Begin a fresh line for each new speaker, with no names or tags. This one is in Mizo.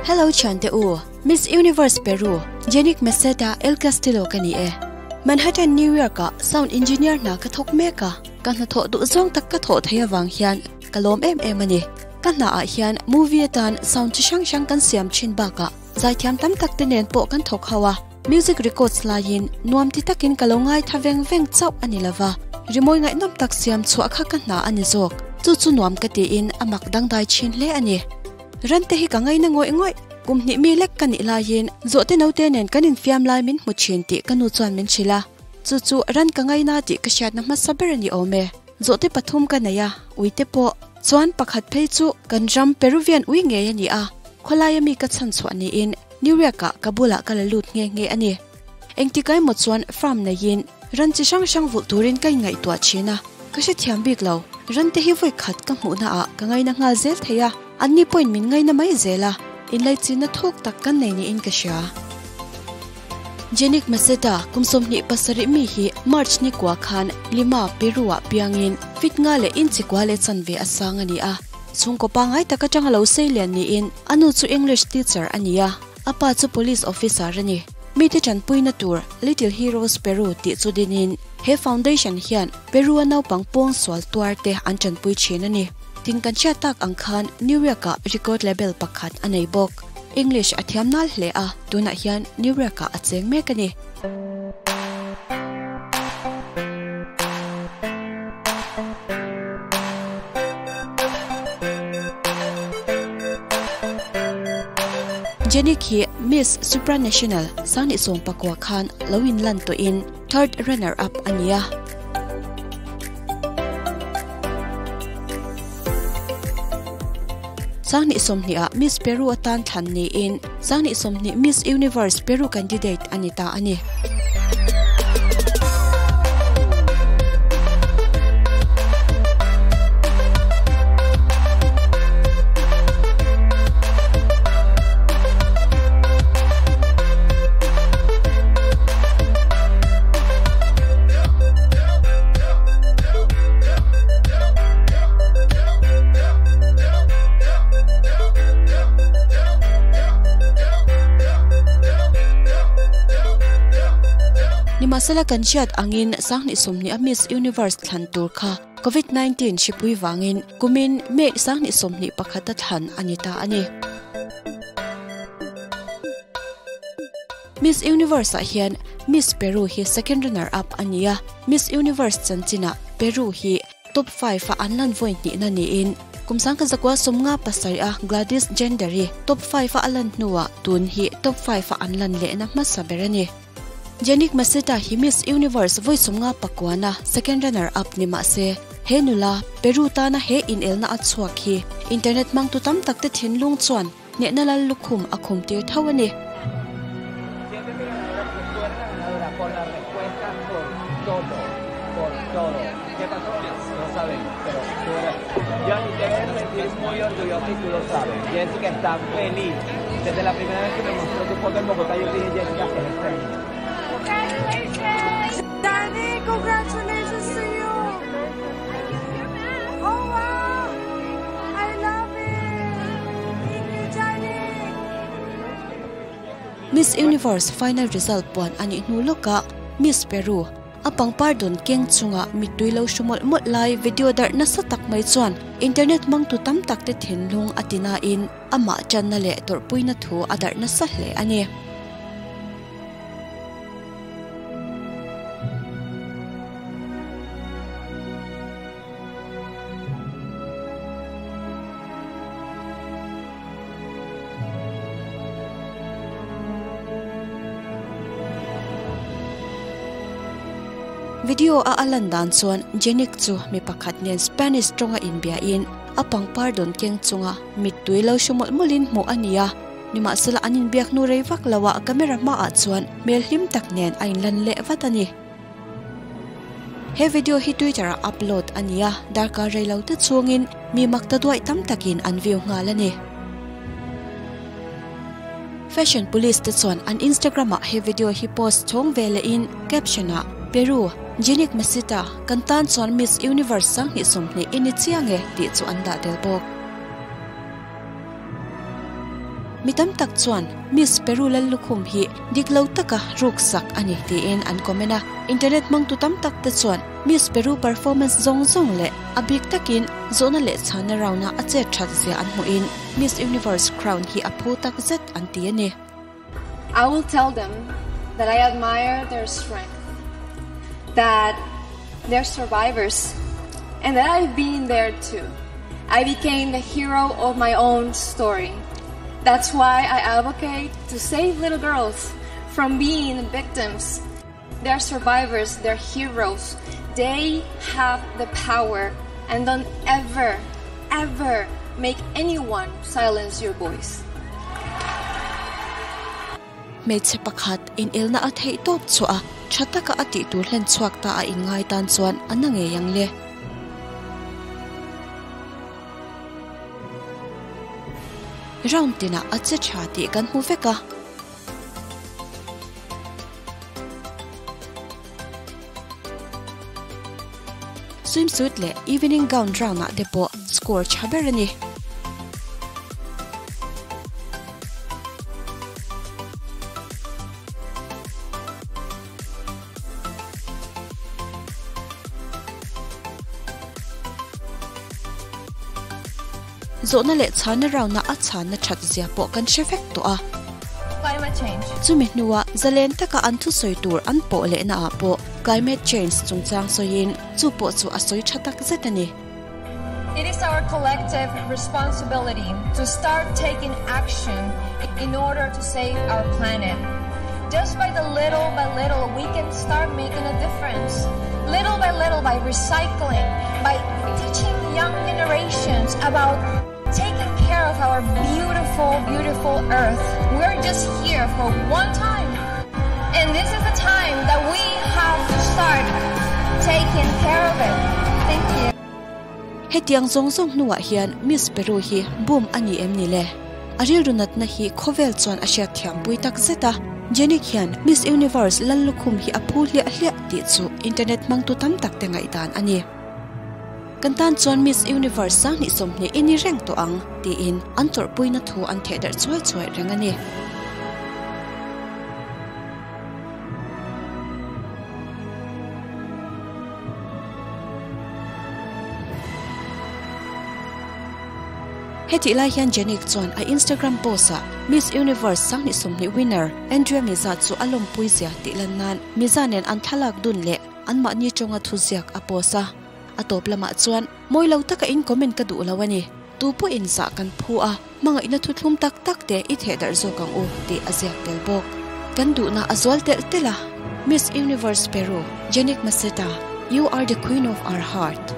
Hello thiante u, Miss Universe Peru, Jenik Meseta El Castillo ka ni e. Manhattan, New York ah sound engineer hna ka thawk mek a, ka hnathawh duh zawng tak ka thawh thei avang hian ka lawm em em a ni. Ka hna ah hian movie atan sound chi hrang hrang kan siam thin bakah zaithiam tam tak te nen pawh kan thawk ho a. Music records laiin nuam ti takin ka lo ngaitha veng veng chauh a ni lova, rimawi ngaihnawm tak siam chhuah kha ka hna a ni zawk. Chu chu nuam ka tiin a mak dangdai thin hle a ni. Rante hi ka ngaina ngawih ngawih, kum hnih mi lek ka nih laiin zawhte naute nen kan infiam lai min hmu thin tih ka nu chuan min hrilh a. Chu chu ran ka ngaina tih ka hriatna hmasa ber a ni awm e. Zawhte pathum ka nei a, uite pawh chuan pakhat phei chu kan ram Peruvian ui ngei a ni a, khawlaia mi ka chhan chhuah niin New York-ah ka bulah ka la lut nghe nghe a ni. Engtik emaw chuan farm neiin ran chi hrang hrang vulh turin ka inngaihtuah thin a, ka hrethiam bik lo. Rante hi vawi khat ka hmuhnaah ka ngaina nghal zel thei a, anni pawhin min ngaina mai zel a, inlaichinna thuk tak kan nei niin ka hria. Jenik Maceta, kum 27 mi hi March ni kua khan Lima, Peru-ah piangin fit nga leh inchi kua leh chanve a sang a ni a. Chhungkaw pangngai tak atanga lo sei lian niin a nu chu English teacher a ni a, a pa chu police officer a ni. Mite tanpuina tur Little Heroes Peru tih chu dinin he foundation hian Peru-a naupang pawng sual tuar te an tanpui thin a ni. Tin kan hriat tak ang khan New York-ah record label pakhat a nei bawk. English a thiam nal hle a, tunah hian New York-ah a cheng mek a ni. Jenny khi Miss Supranational 2019 khan lo inlan tawhin third runner up a ni a. 2020 ah Miss Peru atan thlan niin 2020 Miss Universe Peru candidate a ni ta a ni. Nimahsela kan hriat angin 2020 a Miss Universe thlan tur kha Covid 19 hripui vangin kumin May 2021 a thlan a ni ta a ni. Miss Universe ah hian Miss Peru hi second runner up a ni a, Miss Universe chanchinah Peru hi Top 5 a an lan vawi hnihna niin kum 1957 a Gladys Jender-i Top 5 a a lan hnuah tun hi Top 5 a an lan lehna hmasa ber a ni. Jenik Maceta hi Miss Universe vawi 59 a second runner up ni mah se, he nula Peru tana he inelna a chhuak hi internet hmangtu tam tak te thinlung chuan hnehna lal lukhum a khum tir tho a ni. Miss Universe final result puan a nih hnu lawkah Miss Peru a pangpar dawn keng chunga mittui lo hru mawlh mawlh lai video darh nasa tak mai chuan internet hmangtu tam tak te thinlung a ti nain amah tanna leh tawrhpuina thu a darh nasa hle a ni. Video a a lan dan chuan Jenik chu mi pakhat nen Spanish tawnga inbiain a pangpar dawn keng chunga mittui lo hru mawlh mawlhin hmuh a ni a. Nimahsela an inbiak hnu rei vak loah camera hmaah chuan hmel hlim tak nen a inlan leh vat a ni. He video hi Twitter ah upload a ni a, darkar rei lo te chhungin mi mak ta duaih tam takin an view nghal a ni. Fashion Police te chuan an Instagram ah he video hi post chhawng ve lehin caption ah, Peru, Jenik Mesita, kan tan chuan Miss Universe 2020 i ni chiang e tih chu an dah tel bawk. Mi tam tak chuan Miss Peru Lallukhum hi dik lo taka ruk sak a ni tiin an comment a. Internet hmangtu tam tak te chuan Miss Peru performance zawng zawng leh a bik takin zawhna leh chhanna round-a a chet that zia an hmuhin Miss Universe crown hi a phu tak zet an ti a ni.
I will tell them that I admire their strength, that they're survivors, and that I've been there too. I became the hero of my own story. That's why I advocate to save little girls from being victims. They're survivors, they're heroes. They have the power and don't ever, ever make anyone silence your voice.
Hmeichhe pakhat inelna a theih tawp chhuah a, tha taka a tih tur hlen chhuak ta a inngai tan chuan a na ngei ang le. Round tinah a che tha tih kan hmu vek a. Swimsuit leh evening gown round ah te pawh score tha ber a ni. Zawhna leh chhanna round-a a chhanna that zia pawh kan hre vek tawh a.
Climate change.
Chumi hnuah zalen taka an thusawi tur an pawh lehna ah pawh climate change chungchang sawiin chu pawh chu a sawi tha tak zet a ni.
It is our collective responsibility to start taking action in order to save our planet. Just by the little by little we can start making a difference. Little by little by recycling, by teaching young generations about taking care of our beautiful, beautiful earth. We're just here for one time. And this is the time that we have to start taking care of it. Thank you.
Hetiang zawng zawng hnuah hian Miss Peru hi boom a ni em ni le? A rilru natna hi khawvel chuan a hriat thiampui tak zet a. Jenny khian Miss Universe Lallukhum hi a phu hliah hliah tih chu internet hmangtu tam tak te ngaihdan a ni. Kan tan chuan Miss Universe 2020 i ni reng tawh ang, tiin an chawrhpuina thu an theh darh chuai chuai reng a ni. Hetih lai hian Janick chuan a Instagram post-ah Miss Universe 2020 winner Andrea Meza chu a lawmpui zia tih lan nan Meza nen an thlalak dun leh anmahni tawnga thuziak a post a. A tawp lamah chuan mawi lo taka in comment ka duh lo a ni. Tu pawhin zah kan phu a, hmangaihna thuthlum tak tak te i theh darh zawk ang u tih a ziak tel bawk. Kan duhna a zual telh telh a, Miss Universe Peru, Janick Maceta, you are the queen of our heart.